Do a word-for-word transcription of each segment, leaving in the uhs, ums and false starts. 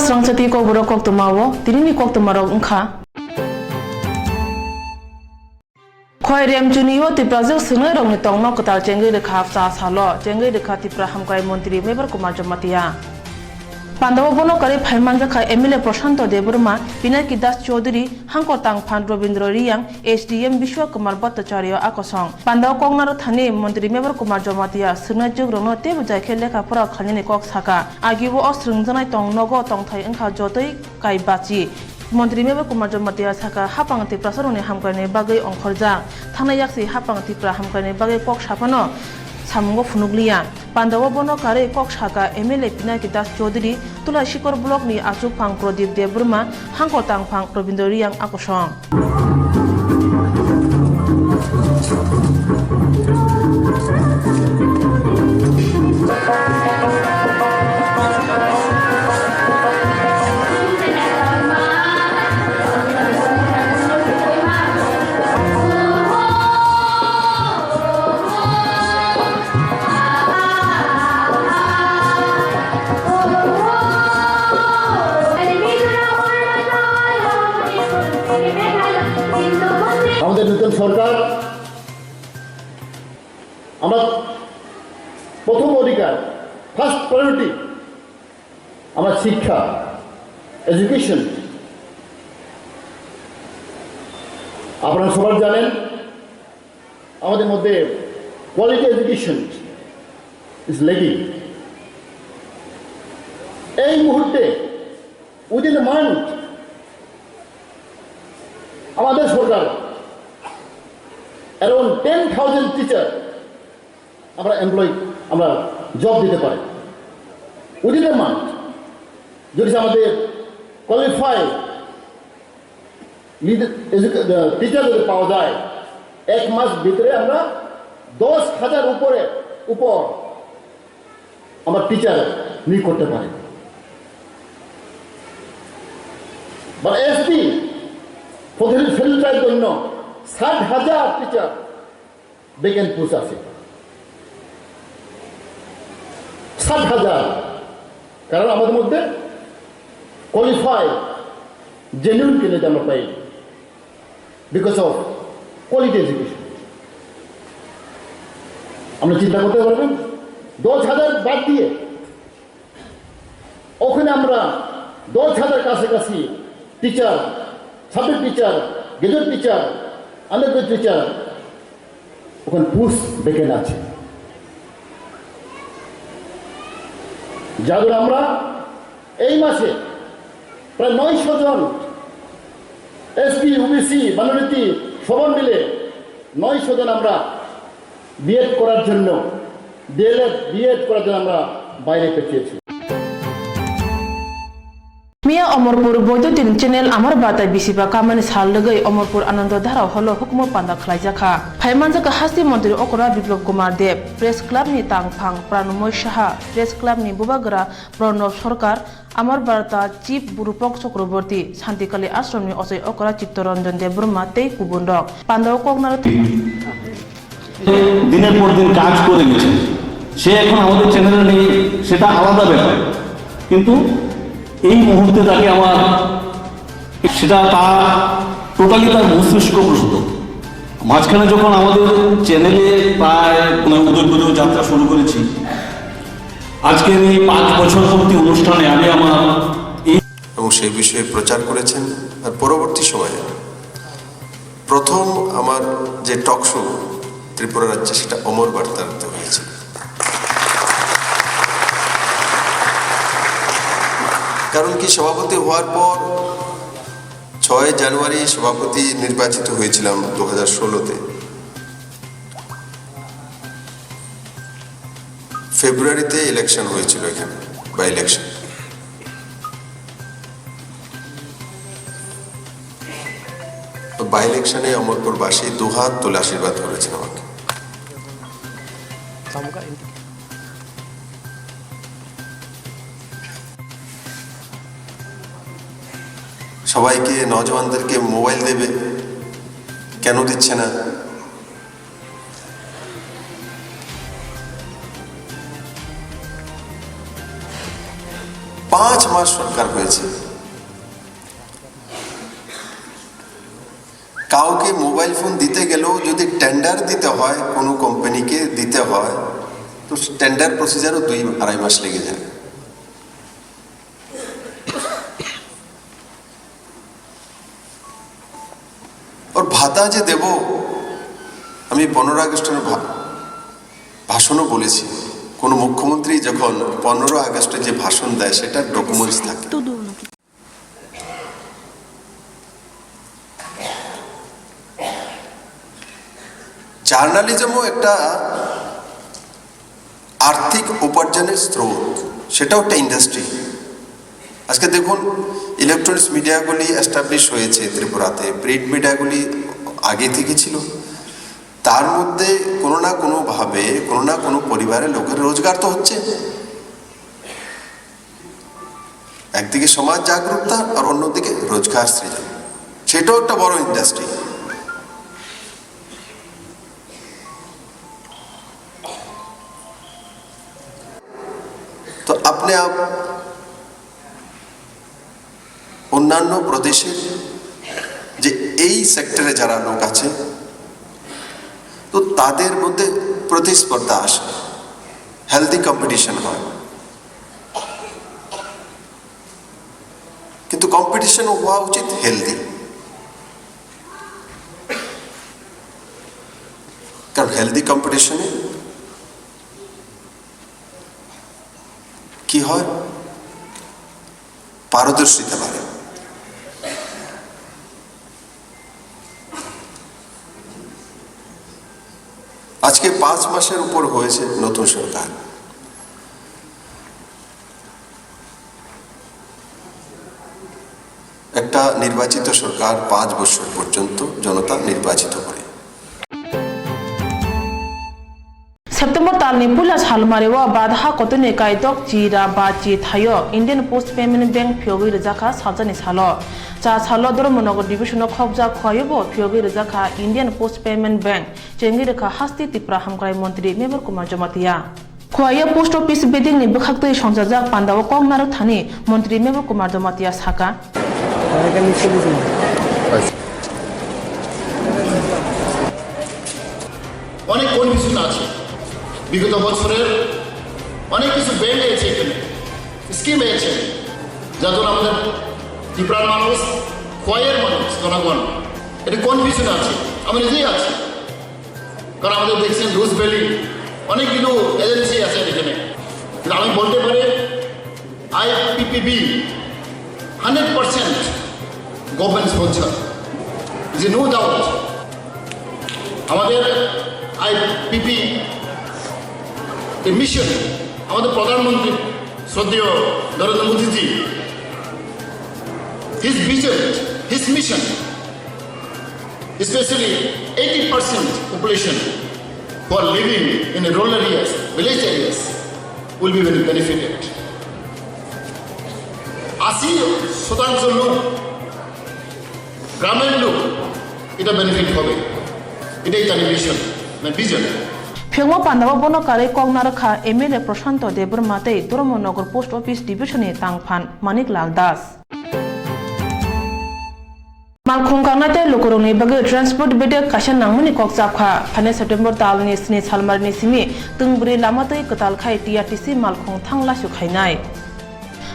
Srangchati kokborok koktwma o tinini koktwma rok wngkha. Khoi Remchuni o Tiprajwk swngnairokni tongno kwtal chengwi rwkha hapta salo, chengwi rwkha Tipra Hamkrai Montri Mebar Kumar Jamatia. Pandao bono karwi phaimanjakha M L A Prashanto Debbarma, Pinaki Das Chaudhary, Hangkor Tangphan Robindra Riyang, S D M Biswa Kumar Bhattacharya akosong. Pandao koknaro thani Montri Mebar Kumar Jamatia swrwngnaijwkrokno teibo jai khe lekha pora khlainani kok saka. Agio o swrwngjaknai tong nogo tongthai wngkha jotoi kai bachi. Montri Mebar Kumar Jamatia saka, hapang Tiprasarokni hamkraini bagwi ongkhorjak. Thangnai yaksi hapang Tipra hamkraini bagwi kok saphano samungo phunukliya. Pandao bono karwi kok saka M L A Pinaki Das Chaudhary, Tulashikor Block ni achukphang Pradip Debbarma, Hangkor Tangphang Robindra Riyang akosong. আমাদের নতুন সরকার, আমরা প্রথম অধিকার, first priority, আমার শিক্ষা, এডুকেশন। আপনারা সবাই জানেন, আমাদের মধ্যে কোয়ালিটি এডুকেশন ইজ ল্যাকিং। এই মুহূর্তে, উইদিন এ মান্থ, আমাদের সরকার অ্যারাউন্ড টেন থাউজেন্ড টিচার আমরা এমপ্লয়, আমরা জব দিতে পারি উইদিন এ মান্থ। যদি আমাদের কোয়ালিফাই টিচার যদি পাওয়া যায়, এক মাস ভিতরে আমরা দশ হাজার উপরে, উপর আমরা টিচার নিয়োগ করতে পারি। বা এসটি, প্রতিটি ফিল্ড ট্রাইব জন্য ষাট হাজার টিচার ভ্যাকেন্ট পোস্ট আছে, ষাট হাজার। কারণ আমাদের মধ্যে কোয়ালিফাই, জেনুইন ক্যান্ডিডেট আমরা পাই, বিকজ অফ কোয়ালিটি এডুকেশন। আপনি চিন্তা করতে পারবেন, দশ হাজার বাদ দিয়ে ওখানে আমরা দশ হাজার কাছাকাছি teacher, subject teacher, graduate teacher, under graduate teacher ওখানে পোস্ট ভ্যাকেন্ট আছে। যার জন্য আমরা এই মাসে প্রায় নয়শো জন এসটি, ওবিসি, মাইনরিটি সবার মিলে নয়শো জন আমরা বিএড করার জন্য, ডিএলএড, বিএড করার জন্য আমরা বাইরে পেঠিয়েছি। Miya Omorpur Boidodin channel Amar Bata bisiba kamani sal lwgwi Omorpur Anando Dhara holo hukumu panda khlaijakha. Phaimanjakha Hasti Montri Okra Biplab Kumar Deb, Press Club ni tangphang Pranmoy Saha, Press Club ni bubagra Pranab Sarkar, Amar Barta Chief Burupak Chakraborty, Santikali Ashram ni ochai okra Chittoranjan Debbarma tei kubunrok. Pandao koknaro দিনের পর দিন কাজ করে গেছে, সে এখন আমাদের চ্যানেলে নেই, সেটা আলাদা ব্যাপার। কিন্তু এই মুহূর্তে তাকে আমার, সেটা তার টোটালি তার মস্তিষ্ক প্রসূত। মাঝখানে যখন আমাদের চ্যানেলে প্রায় মানে উদয় পুজো যাত্রা শুরু করেছি, আজকের এই পাঁচ বছর পূর্তি অনুষ্ঠানে আমি আমার এই এবং সেই বিষয়ে প্রচার করেছেন। আর পরবর্তী সময়ে প্রথম আমার যে টক শো ত্রিপুরা রাজ্যে, সেটা অমর বার্তাতে হয়েছিল। কারণ কি, সভাপতি হওয়ার পর ছয় জানুয়ারি সভাপতি নির্বাচিত হয়েছিলাম দু হাজার ষোলোতে। ফেব্রুয়ারিতে ইলেকশন হয়েছিল এখানে, বাই ইলেকশন। তো বাই ইলেকশনে অমরপুরবাসী দুহাত তুলে আশীর্বাদ করেছেন আমাকে। সবাইকে, নজওয়ানদেরকে মোবাইল দেবে, কেন দিচ্ছে না? পাঁচ মাস সরকার হয়েছে। কাউকে মোবাইল ফোন দিতে গেলেও যদি টেন্ডার দিতে হয়, কোনো কোম্পানিকে দিতে হয়, তো টেন্ডার প্রসিজারও দুই আড়াই মাস লেগে যায়। ওর ভাতা যে দেব, আমি পনেরো আগস্টের ভা-, ভাষণও বলেছি, কোনো মুখ্যমন্ত্রী যখন পনেরো আগস্টে যে ভাষণ দেয়, সেটার ডকুমেন্টস থাকে। জার্নালিজমও একটা আর্থিক উপার্জনের স্রোত, সেটাও একটা ইন্ডাস্ট্রি। আজকে দেখুন, ইলেকট্রনিক্স মিডিয়াগুলি এস্টাবলিশ হয়েছে ত্রিপুরাতে, প্রিন্ট মিডিয়াগুলি আগে থেকে ছিল। তার মধ্যে কোনো না কোনোভাবে কোনো না কোনো পরিবারের লোকের রোজগার তো হচ্ছে। একদিকে সমাজ জাগরুকতা আর অন্যদিকে রোজগার সৃজন, সেটাও একটা বড় ইন্ডাস্ট্রি। তো আপনি আপ-, অন্যান্য প্রদেশের যে এই সেক্টরে যারা লোক আছে, তো তাদের মধ্যে প্রতিস্পর্ধা আসে, হেলদি কম্পিটিশন হয়। কিন্তু কম্পিটিশন হওয়া উচিত হেলদি, কারণ হেলদি কম্পিটিশনে কি হয়, পারদর্শিতা বাড়ে। আজকে পাঁচ মাসের উপর হয়েছে নতুন সরকার। একটা নির্বাচিত সরকার পাঁচ বছর পর্যন্ত জনতা নির্বাচিত করে। September talni puila salmario Badha Kotorni Kaitok Chira ba Chi Thaio Indian Post Payment Bank phiyogwi rwjakha salsani salo. Cha salo Dharmanagar Division-o khopjak Khowai-o bo phiyogwi rwjakha Indian Post Payment Bank, chengwi rwkha Hasti Tipra Hamkrai Montri Mevar Kumar Jamatia. Khowai-o Post Office bedekni bwkhaktwi songchajak pandao kok narwk thani Montri Mevar Kumar Jamatia saka. অনেক কনফিউশন আছে। বিগত বছরের অনেক কিছু ব্যাংক এসেছে এখানে, স্কিম এসেছে, যার জন্য আমাদের ত্রিপুরার মানুষ, খোয়াইয়ের মানুষ, জনগণ একটু কনফিউশন আছে। আমি নিজেই আছি, কারণ আমাদের দেখছেন রুজ ভ্যালি অনেকগুলো এজেন্সি আছে এখানে, কিন্তু আমি বলতে পারি IPPB hundred percent government sponsor, যে নো ডাউট। আমাদের আইপিপি মিশন, আমাদের প্রধানমন্ত্রী শ্রদ্ধেয় নরেন্দ্র মোদীজি, his vision, his mission, especially eighty percent population who are living in the rural areas, village areas, will be very benefited. আশি শতাংশ লোক, গ্রামের লোক, এটা বেনিফিট হবে, এটাই তার মিশন, মানে vision. Phiyokma pandao bono karwi kok narwkha M L A Prashanto Debbarma tei Dharmanagar Post Office Division-ni tangphan Manik Lal Das. Malkhung kangnai tei lukurokni bagwi transport bedek kaisa nangmani kok chapkha. Phainai September talni sni salmarini simi twngbrwi lama twi kwtal khai T R T C malkhung thang lasu khainai.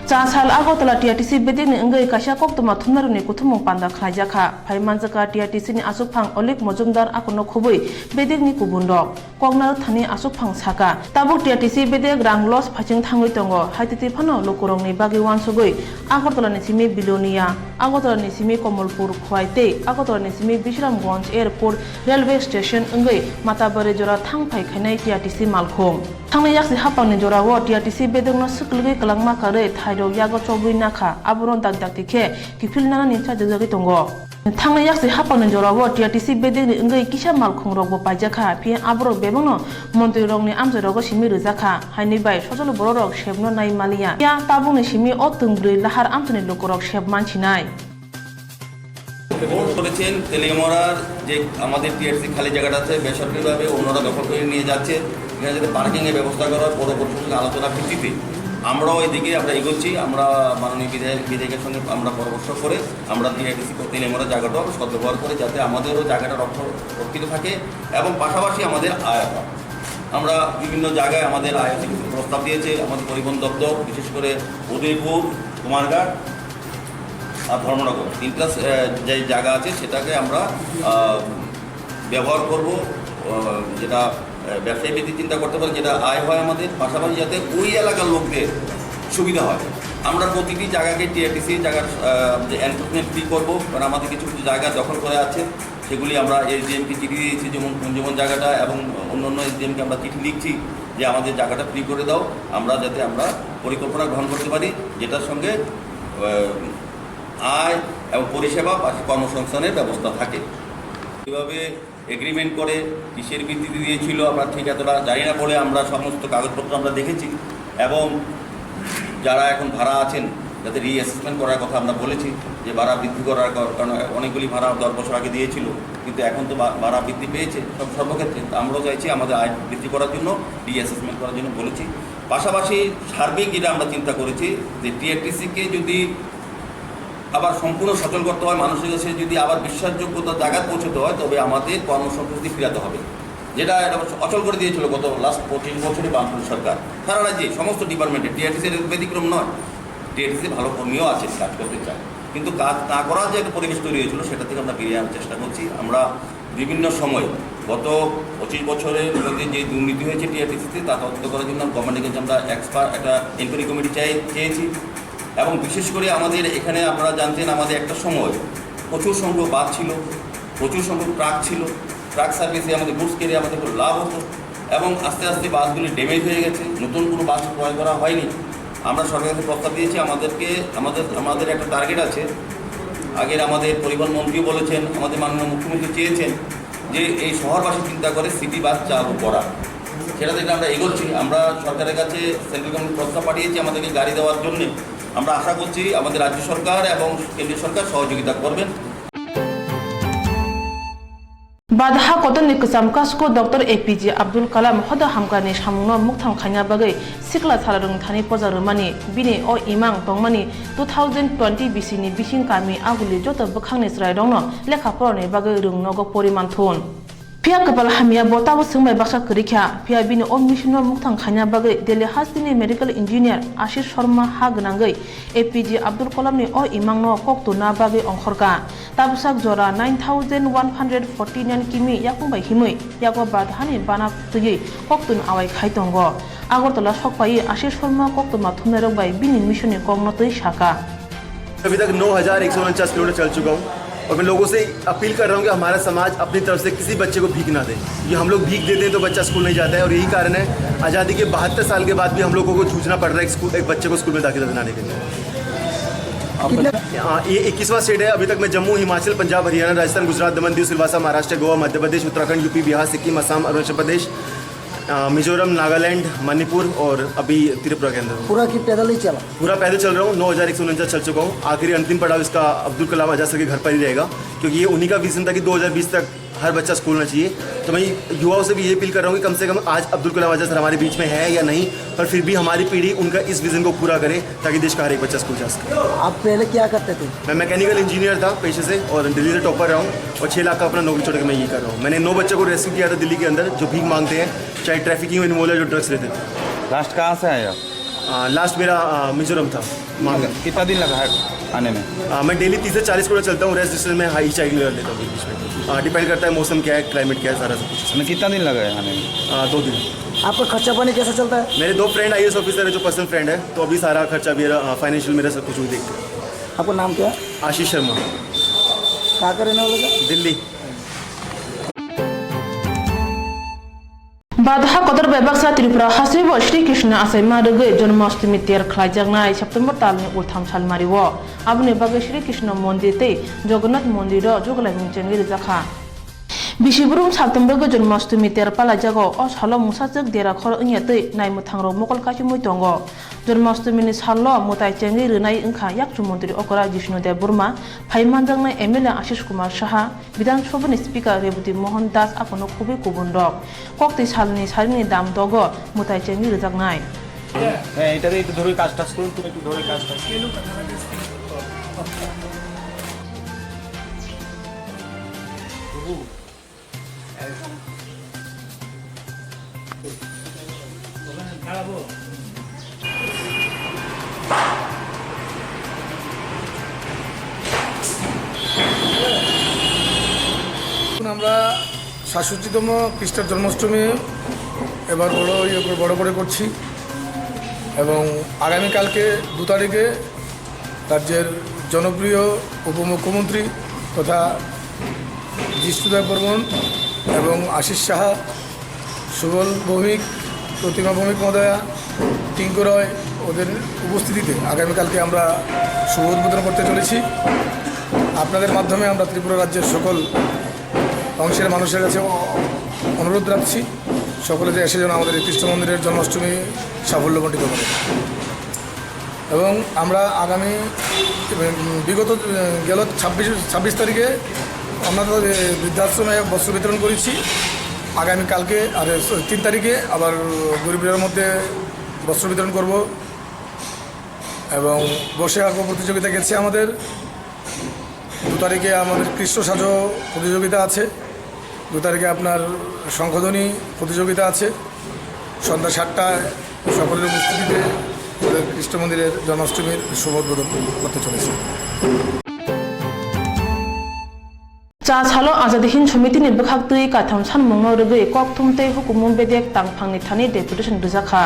Cha sal Agartala T R T C bedekni wngwi kaisa koktwma thumnarokni kuthumung panda khlaijakha. Phai manjakha T R T C ni achukphang Olik Mojumdar akono khubui bedekni kubunrok. Koknarwk thani achukphang saka, tabuk T R T C bedek rang loss phaiching thangwi tongo, haitwi twi phano lukurokni bagwi uansugwi Agartala ni simi Bilonia, Agartala ni simi Komolpur Khowai tei Agartala ni simi Bisramganj Airport Railway Station wngwi Matabari jora thang phai khainai T R T C malkhung. Thangnai yaksi haphangni jorao T R T C bedekno swkwlwgwi kwlangma karwi thairok yago chobwi nakha, abono dak dakti khe kiphilnani sajwk jagwi tongo. Thangnai yaksi haphangni jorao T R T C bedekni wngwi kisa malkhungrokbo paijakha, phiya aborok bebakno montrirokni amchairogo simi rwjakha, haini bai sojolo bororok sebno nai maliya. Phiya tabukni simi o twngbrwi lahar amchaini lukurok seb mansinai. Report করেছেন তেলিয়ামুড়ার যে আমাদের টিআরসি খালি জায়গাটা আছে, বেসরকারিভাবে অন্যরা দখল করে নিয়ে যাচ্ছে, এখানে যাতে পার্কিংয়ের ব্যবস্থা করা হয়, পৌর প্রশাসনের আলোচনা ভিত্তিতে। আমরাও এদিকে আমরা এগোচ্ছি। আমরা মাননীয় বিধায়ক, বিধায়কের সঙ্গে আমরা পরামর্শ করে আমরা টিআইটিসি করতে নেই, আমরা জায়গাটাও আমরা সদ্ব্যবহার করে, যাতে আমাদেরও জায়গাটা রক্ষ-, রক্ষিত থাকে এবং পাশাপাশি আমাদের আয় হয়। আমরা বিভিন্ন জায়গায় আমাদের আইওসি কিছু প্রস্তাব দিয়েছে, আমাদের পরিবহন দপ্তর, বিশেষ করে উদয়পুর, কুমারঘাট আর ধর্মনগর তিনটা, আহ, যে জায়গা আছে সেটাকে আমরা, আহ, ব্যবহার করব, আহ, যেটা, আহ, ব্যবসায়ী ভিত্তিক চিন্তা করতে পারে, যেটা আয় হয় আমাদের, পাশাপাশি যাতে ওই এলাকার লোকদের সুবিধা হয়। আমরা প্রতিটি জায়গাকে টিআইটিসি জায়গার, আহ, যে এনক্রোচমেন্ট ফ্রি করবো, কারণ আমাদের কিছু কিছু জায়গা দখল করে আছে, সেগুলি আমরা এসডিএমকে চিঠি দিয়েছি, যেমন কুঞ্জবন জায়গাটা এবং অন্য অন্য এসডিএমকে আমরা চিঠি লিখছি যে আমাদের জায়গাটা ফ্রি করে দাও, আমরা যাতে আমরা পরিকল্পনা গ্রহণ করতে পারি, যেটার সঙ্গে, আহ, আয় এবং পরিষেবা বা কর্মসংস্থানের ব্যবস্থা থাকে। এভাবে এগ্রিমেন্ট করে কিসের ভিত্তিতে দিয়েছিল আমরা ঠিক এতটা জানি না বলে আমরা সমস্ত কাগজপত্র আমরা দেখেছি এবং যারা এখন ভাড়া আছেন যাতে রিঅ্যাসেসমেন্ট করার কথা আমরা বলেছি যে ভাড়া বৃদ্ধি করার কা-, কারণ অনেকগুলি ভাড়া দশ বছর আগে দিয়েছিল, কিন্তু এখন তো বা-, ভাড়া বৃদ্ধি পেয়েছে সব সর্বক্ষেত্রে। তো আমরাও চাইছি আমাদের আয় বৃদ্ধি করার জন্য, রিঅ্যাসেসমেন্ট করার জন্য বলেছি। পাশাপাশি সার্বিক যেটা আমরা চিন্তা করেছি যে টিআরটিসিকে যদি আবার সম্পূর্ণ সচল করতে হয়, মানুষের কাছে যদি আবার বিশ্বাসযোগ্যতা জায়গায় পৌঁছতে হয়, তবে আমাদের কর্মসংস্কৃতি ফিরাতে হবে, যেটা এটা অচল করে দিয়েছিল গত লাস্ট পঁচিশ বছরে বামফ্রন্ট সরকার। সারা রাজ্যে সমস্ত ডিপার্টমেন্টে, টিআরটিসি এর ব্যতিক্রম নয়, টিআরটিসি ভালো কর্মীও আছে, কাজ করতে চায়, কিন্তু কাজ না করার যে একটা পরিবেশ তৈরি হয়েছিল, সেটা থেকে আমরা বেরিয়ে আনার চেষ্টা করছি। আমরা বিভিন্ন সময় গত পঁচিশ বছরের মধ্যে যে দুর্নীতি হয়েছে টিআরটিসিতে, তা তদন্ত করার জন্য গভর্নমেন্টের কাছে আমরা এক্সপার্ট একটা এনকোয়ারি কমিটি চাই, চেয়েছি। এবং বিশেষ করে আমাদের এখানে আপনারা জানতেন, আমাদের একটা সময় প্রচুর সংখ্যক বাস ছিল, প্রচুর সংখ্যক ট্রাক ছিল, ট্রাক সার্ভিসে আমাদের গুডস ক্যারিয়ার আমাদের খুব লাভ হতো, এবং আস্তে আস্তে বাসগুলি ড্যামেজ হয়ে গেছে, নতুন কোনো বাস ক্রয় করা হয়নি। আমরা সরকারকে প্রস্তাব দিয়েছি, আমাদেরকে, আমাদের, আমাদের একটা টার্গেট আছে। আগের আমাদের পরিবহন মন্ত্রীও বলেছেন, আমাদের মাননীয় মুখ্যমন্ত্রী চেয়েছেন যে এই শহরবাসী চিন্তা করে সিটি বাস চালু করা, সেটা থেকে আমরা এগোচ্ছি। আমরা সরকারের কাছে সেন্ট্রাল গভর্নমেন্ট প্রস্তাব পাঠিয়েছি আমাদেরকে গাড়ি দেওয়ার জন্য। আমরা আশা করছি আমাদের রাজ্য সরকার এবং কেন্দ্রীয় সরকার সহযোগিতা করবেন। Badaha kotorni kwcham kasko Doctor A P J Abdul Kalam hoda hamkani samungno mukthang khaina bagwi sikla salarwng thani poja rwmani bini o imang tongmani two thousand twenty bisini bising kami aguli joto bwkhangni chwrairokno lekha porani bagwi rwng nogo poriman thun. Phiya kwpal hamya bo tabo swngbai baksa kwrwi kha, phiya bini o missionno mukthang khaina bagwi Delhi hasteni medical engineer Ashish Sharma ha gwnangwi A P J Abdul Kalamni o imangno kok tuna bagwi ongkhorkha. Tabwsak jora nine thousand one hundred forty nine kimi yakung bai himwi yago Badahani bana twiwi koktun awai khai tongo. Agartala sokphaiwi Ashish Sharma koktwma thumnairok bai bini missionni kokno twi saka. अभी तक नौ हज़ार एक सौ उनचास किलोमीटर चल चुका हूँ और मैं लोगों से अपील कर रहा हूँ कि हमारा समाज अपनी तरफ से किसी बच्चे को भीख ना दे, क्योंकि हम लोग भीख देते हैं तो बच्चा स्कूल नहीं जाता है और यही कारण है आज़ादी के बहत्तर साल के बाद भी हम लोगों को जूझना पड़ रहा है एक स्कूल, एक बच्चे को स्कूल में दाखिला दिलाने के लिए। कितने हाँ, ये इक्कीसवाँ स्टेट है। अभी तक मैं जम्मू, हिमाचल, पंजाब, हरियाणा, राजस्थान, गुजरात, दमन, दीव, सिलवासा, महाराष्ट्र, गोवा, मध्य प्रदेश, उत्तराखंड, यूपी, बिहार, सिक्किम, असम, अरुणाचल प्रदेश, अ, मिजोरम, नागालैंड, मणिपुर और अभी त्रिपुरा के अंदर हूँ। पूरा कि पैदल ही चला? पूरा पैदल चल रहा हूँ, नौ हज़ार एक सौ उनचास चल चुका हूँ। आखिरी अंतिम पड़ाव इसका अब्दुल कलाम आजाद सर के घर पर ही रहेगा, क्योंकि ये उन्हीं का विजन था कि दो हज़ार बीस तक हर बच्चा स्कूल में चाहिए। तो मैं युवाओं से भी ये अपील कर रहा हूँ कि कम से कम आज अब्दुल कलाम आजाद सर हमारे बीच में है या नहीं, पर फिर भी हमारी पीढ़ी उनका इस विजन को पूरा करे, ताकि देश का हर एक बच्चा स्कूल जा सके। आप पहले क्या करते थे? मैं मैकेनिकल इंजीनियर था पेशे से और दिल्ली से टॉपर रहा हूँ और छः लाख का अपना नौकरी छोड़ के मैं ये कर रहा हूँ। मैंने नौ बच्चों को रेस्क्यू किया था दिल्ली के अंदर, जो भीख मांगते हैं, चाहे ट्रैफिकिंग में इन्वॉल्व है, जो ड्रग्स लेते थे। लास्ट कहाँ से आए आप? आ, लास्ट मेरा, आ, मिजोरम था, मांगल। कितना दिन लगा है आने में? आ, मैं डेली तीस से चालीस किलोमीटर चलता हूँ, रेस्ट डिस्टेंस में हाई चाइल्ड लेता हूँ बीच में। आ, डिपेंड करता है मौसम क्या है, क्लाइमेट क्या है, सारा सब कुछ। मैं कितना दिन लगा है आने में? आ, दो दिन। आपका खर्चा पानी कैसा चलता है? मेरे दो फ्रेंड आईएएस ऑफिसर है, जो पर्सनल फ्रेंड है, तो अभी सारा खर्चा मेरा, आ, फाइनेंशियल मेरा सब कुछ वही देखते हैं। आपका नाम क्या है? आशीष शर्मा। कहाँ का रहने वाले का? Delhi. Badaha kotor bai baksa Tripura hasteo Sri Krishna achaima rwgwi Janmashtami ter khlaijaknai September talni ultham salmario. Aboni bagwi Sri Krishna mondir tei Jagannath mondir o juglaimung chengwi rijak kha. Bisi brum September go Janmashtami ter palaijago. O salo mungsachwk dera khor wngya tei naimwthangrok mokol kaichomwi tongo. Janmashtami ni salo mwtai chengwi rwnai wngkha yakchu montri okra Jishnu Debbarma, phai manjaknai M L A Ashish Kumar Saha, Bidhan Sabha ni Speaker Rebati Mohan Das, aphano kubui kubun rok. Koktwi salni saringni dam dogo mwtai chengwi rwjaknai. হ্যাঁ, এটাতে একটু ধরে কাজ টাজ করুন, তুমি একটু ধরে কাজ টাজ করুন। এখন আমরা সাতষট্টিতম খ্রিস্টান জন্মাষ্টমী এবার বড় ইয়ে করে, বড় করে করছি এবং আগামীকালকে দু তারিখে রাজ্যের জনপ্রিয় উপমুখ্যমন্ত্রী তথা জিষ্ণুদেব বর্মন এবং আশিস সাহা, সুবল ভৌমিক, প্রতিমা ভৌমিক মহোদয়া, টিঙ্কু রয়, ওদের উপস্থিতিতে আগামীকালকে আমরা শুভ উদ্বোধন করতে চলেছি। আপনাদের মাধ্যমে আমরা ত্রিপুরা রাজ্যের সকল অংশের মানুষের কাছে অ-, অনুরোধ রাখছি, সকলে যে এসে যেন আমাদের এই কৃষ্ণ মন্দিরের জন্মাষ্টমী সাফল্যমণ্ডিত করে। এবং আমরা আগামী, উম, বিগত, উম, গেল ছাব্বিশ, ছাব্বিশ তারিখে আমরা তো, এ, বৃদ্ধাশ্রমে বস্ত্র বিতরণ করেছি। আগামীকালকে আর, এ, তিন তারিখে আবার গরিবদের মধ্যে বস্ত্র বিতরণ করব এবং বসে আঁকো প্রতিযোগিতা গেছে আমাদের। দু তারিখে আমাদের কৃষ্ণ সাজো প্রতিযোগিতা আছে, দু তারিখে আপনার শঙ্খধ্বনি প্রতিযোগিতা আছে। সন্ধ্যা সাতটায় সকলের উপস্থিতিতে আমাদের কৃষ্ণ মন্দিরের জন্মাষ্টমীর শুভ উদ্বোধন করতে চলেছি। Cha salo Azadi Hind Samiti ni bwkhak twi kaitham sanmungno rwgwi kokthum tei hukumu bedek tangphangni thani deputation rwjakha.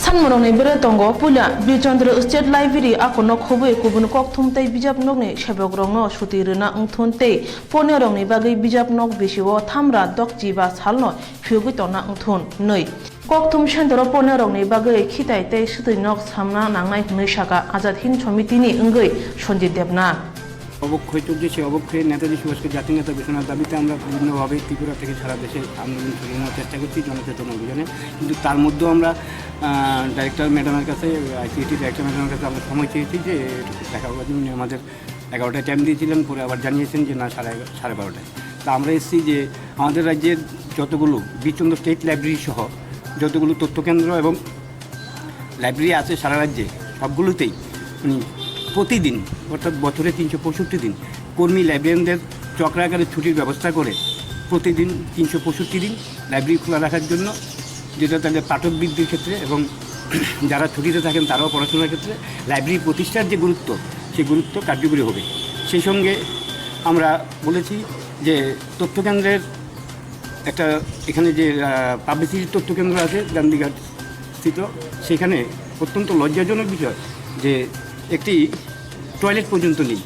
Sanmurokni bere tongo, puila Birchandra State Library akono khobwi kubun kokthum tei bijap nokni sebokrokno suti rwna wngthun tei poniarokni bagwi bijap nok bisio thamra dokchi ba salno phiyogwi tongna wngthun, nwi. Kokthum centero poniarokni bagwi khitai tei swtwi nok samna nangnai hwnwi saka Azad Hind Samitini wngwi Sanjit Debna. অবক্ষয় চলছে, সেই অবক্ষয়ে নেতাজি সুভাষকে জাতীয় নেতা ঘোষণার দাবিতে আমরা বিভিন্নভাবে ত্রিপুরা থেকে সারা দেশে আন্দোলন চালিয়ে নেওয়ার চেষ্টা করছি, জনচেতনা অভিযানে। কিন্তু তার মধ্যেও আমরা, আহ, ডাইরেক্টর ম্যাডামের কাছে, আইসিটি ডাইরেক্টর ম্যাডামের কাছে আমরা সময় চেয়েছি যে দেখা করার জন্য। উনি আমাদের এগারোটায় টাইম দিয়েছিলেন, পরে আবার জানিয়েছেন যে না, সাড়ে এগারো, সাড়ে বারোটায়। তা আমরা এসেছি যে আমাদের রাজ্যের যতগুলো বীরচন্দ্র স্টেট লাইব্রেরি সহ যতগুলো তথ্যকেন্দ্র এবং লাইব্রেরি আছে সারা রাজ্যে, সবগুলোতেই উনি প্রতিদিন, অর্থাৎ বছরে তিনশো পঁয়ষট্টি দিন কর্মী লাইব্রেরিয়ানদের চক্রাকারে ছুটির ব্যবস্থা করে প্রতিদিন তিনশো পঁয়ষট্টি দিন লাইব্রেরি খোলা রাখার জন্য, যেটা তাদের পাঠক বৃদ্ধির ক্ষেত্রে এবং যারা ছুটিতে থাকেন তারাও পড়াশোনার ক্ষেত্রে লাইব্রেরি প্রতিষ্ঠার যে গুরুত্ব, সেই গুরুত্ব কার্যকরী হবে। সেই সঙ্গে আমরা বলেছি যে তথ্যকেন্দ্রের একটা, এখানে যে, আহ, পাবলিসিটির তথ্যকেন্দ্র আছে গান্ধীঘাট স্থিত, সেখানে অত্যন্ত লজ্জাজনক বিষয় যে একটি টয়লেট পর্যন্ত নেই।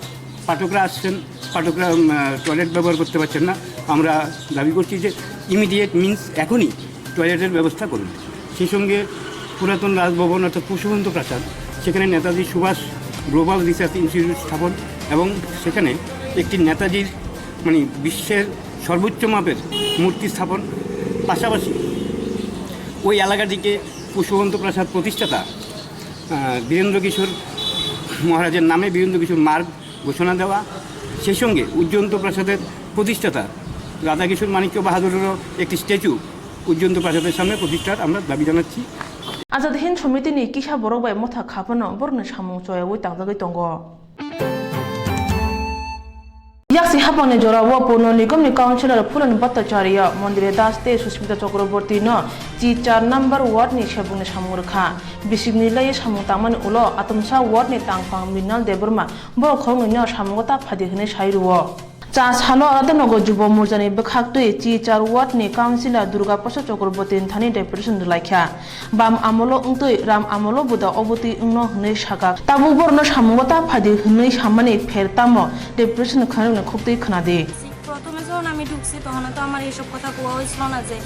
পাঠকরা আসছেন, পাঠকরা, উম, আহ, টয়লেট ব্যবহার করতে পারছেন না। আমরা দাবি করছি যে ইমিডিয়েট মিন্স এখনই টয়লেটের ব্যবস্থা করুন। সেই সঙ্গে পুরাতন রাজভবন অর্থাৎ পুষ্পবন্ত প্রাসাদ, সেখানে নেতাজি সুভাষ গ্লোবাল রিসার্চ ইনস্টিটিউট স্থাপন এবং সেখানে একটি নেতাজির, মানে, বিশ্বের সর্বোচ্চ মাপের মূর্তি স্থাপন, পাশাপাশি ওই এলাকাটিকে পুষ্পবন্ত প্রাসাদ প্রতিষ্ঠাতা, আহ, বীরেন্দ্র কিশোর মহারাজের নামে বীরেন্দ্র কিশোর মার্গ ঘোষণা দেওয়া, সেই সঙ্গে উজ্জয়ন্ত প্রাসাদের প্রতিষ্ঠাতা রাধাকিশোর মাণিক্য বাহাদুরেরও একটি স্ট্যাচু উজ্জয়ন্ত প্রাসাদের সামনে প্রতিষ্ঠার আমরা দাবি জানাচ্ছি। Azad Hind Samiti ni kisa borok bai motha khapano borokni samung choyawi tangjagwi tongo. Yaksi hapangni jorao Purno Nigamni councillor Phulan Bhattacharya, Mandire Das tei Susmita Chakraborty no chi char number ward ni sebokni samung rwkha. Bisikni laiwi samung tangmani ulo atomsa ward ni tangphang Mrinal Debbarma borok khoroknwi no samungo ta phaidi hwnwi sai rwo. Cha salo Radhanagar Jubo Morjani bwkhaktwi chi char ward ni councillor Durga Prasad Chakraborty ni thani deputation rwlaikha. Bam amolo wngtwi ram amolo buda obotwi wngno hwnwi sakha. Tabuk borokno samungo ta phaidi hwnwi sammani pher tamo deputation khwnarokni khuktwi khwnadi. প্রথমে যখন আমি ঢুকছি, তখন তো আমার এইসব কথা কোয়া হয়েছিল না যে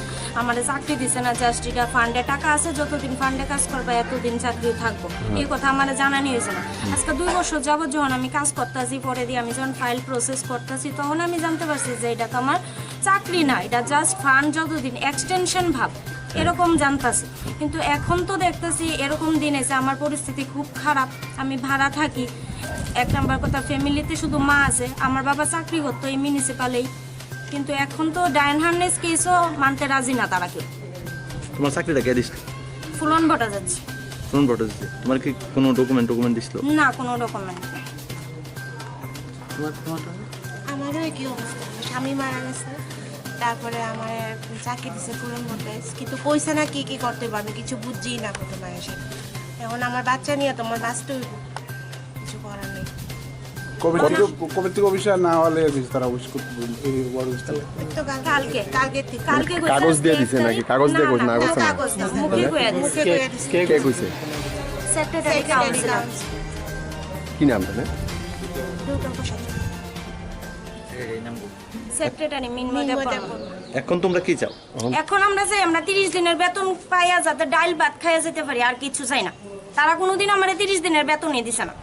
আমারে চাকরি দিছে না, জাস্ট এটা ফান্ডে টাকা আছে, যতদিন ফান্ডে কাজ করবে এতদিন চাকরি থাকবো, এই কথা আমারে জানানি হয়েছে না। আজকে দুই বছর যাবত যখন আমি কাজ করতেছি, পরে দিয়ে আমি যখন ফাইল প্রসেস করতেছি, তখন আমি জানতে পারছি যে এটা তো আমার চাকরি না, এটা জাস্ট ফান্ড, যতদিন এক্সটেনশন ভাব, এরকম জানতাছি। কিন্তু এখন তো দেখতেছি এরকম দিন এসে আমার পরিস্থিতি খুব খারাপ। আমি ভাড়া থাকি, এক নাম্বার কথা, ফ্যামিলিতে শুধু মা আছে, আমার বাবা চাকরি করতো এই মিউনিসিপালেই, কিন্তু এখন তো ডায়ন হার্নেস কেসও মানতে রাজি না তারা কেউ। তোমার চাকরিটা কে দিছে? ফুলন ভট্টাচার্য। ফোন ভোটার দিছে। তোমার কি কোনো ডকুমেন্ট ডকুমেন্ট দিছিল? না, কোনো ডকুমেন্ট নেই। তোমার, তোমার তো? আমারও একই অবস্থা, আমার স্বামী মারা গেছে, তারপরে আমার চাকরি দিছে পুরন মধ্যে, কিন্তু কইছে না কি কি করতে হবে, আমি কিছু বুঝছি না করতে পারে। এখন আমার বাচ্চা নিয়ে তোমার বাঁচতে হইব, কিছু করার নেই। কবে থেকে, কবে থেকে অফিসার না হলে অফিস তারা অফিস করতে, এই ওয়ার্ড অফিস তারা? এই তো কাল-, কালকে, কালকে থেকে, কালকে কইছে কাগজ দিয়ে আজকে দিছে নাকি? কাগজ দিয়ে না, ঘোষণা না, করছে না? কাগজ না, মুখে কইয়া দিছে। মুখে কইয়া দিছে। কে, কে কইছে? Secretary secretary councillor. কাউন্সিলর। কি নাম তাহলে? দুর্গা প্রসাদ। সেক্রেটারি মিনময় দেববর্মা। এখন তোমরা কি চাও? এখন আমরা চাই আমরা তিরিশ দিনের বেতন পাইয়া যাতে ডাইল ভাত খাইয়া যেতে পারি, আর কিছু চাই না। তারা কোনোদিন আমারে তিরিশ দিনের বেতনই দিছে না।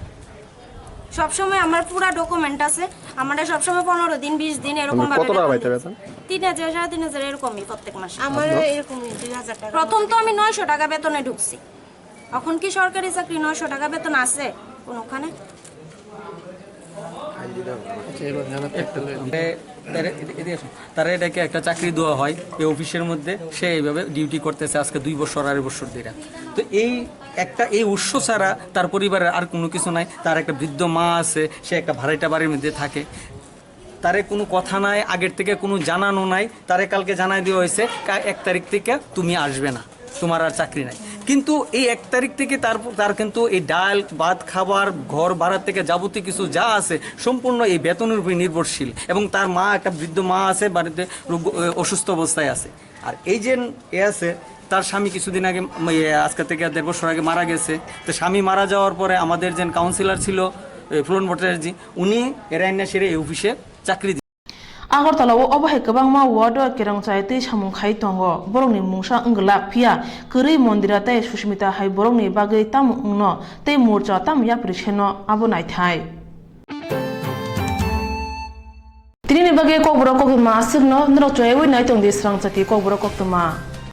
সবসময় আমার পুরা ডকুমেন্ট আছে, আমরা সবসময় পনেরো দিন, বিশ দিন এরকম মানে ভাবে কত টাকা বেতন পাইতে দিই। বেতন? তিন হাজার, সাড়ে তিন হাজার এরকমই প্রত্যেক মাসে। আমারও এরকমই দুই হাজার টাকা। প্রথম তো আমি নয়শো টাকা বেতনে ঢুকছি, এখন কি সরকারি চাকরি নয়শো টাকা বেতন আছে কোনোখানে? আচ্ছা, এবার জানাতে একটা লয়ে দিন। এ, তারা, এদিকে আসো। তারা এটাকে একটা চাকরি দেওয়া হয় এই অফিসের মধ্যে, সে এইভাবে ডিউটি করতেছে আজকে দুই বছর, আড়াই বছর ধরে। তো এই একটা, এই উৎস ছাড়া তার পরিবারের আর কোনো কিছু নাই। তার একটা বৃদ্ধ মা আছে, সে একটা ভাড়াইটা বাড়ির মধ্যে থাকে। তারে কোনো কথা নাই, আগের থেকে কোনো জানানো নাই। তারে কালকে জানাই দেওয়া হয়েছে, "কা-, এক তারিখ থেকে তুমি আসবে না, তোমার আর চাকরি নাই।" কিন্তু এই এক তারিখ থেকে তার, তার কিন্তু এই ডাল, ভাত, খাবার, ঘর ভাড়া থেকে যাবতীয় কিছু যা আছে, সম্পূর্ণ এই বেতনের উপরে নির্ভরশীল। এবং তার মা, একটা বৃদ্ধ মা আছে বাড়িতে, রোগ, অসুস্থ অবস্থায় আছে। আর এই যে এ আছে, তার স্বামী কিছুদিন আগে, উম, এ, আজকে থেকে দেড় বছর আগে মারা গেছে। তো স্বামী মারা যাওয়ার পরে আমাদের যে কাউন্সিলর ছিল, এ, ফুলন ভট্টাচার্য, উনি এরাইন্না সেরে এই অফিসে চাকরি Agartala o obo hai kwbangma ward o kerongchai tei samung khai tongo. Borokni mungsa wngwlak, phiya kwrwi Mondira tei Susmita hai borokni bagwi tamo wngno tei morcha tamo yapri seno abo naithai. Tinini bagwi kokborok koktwma aswkno norok chwngwi naitongdi srangchati kokborok koktwma.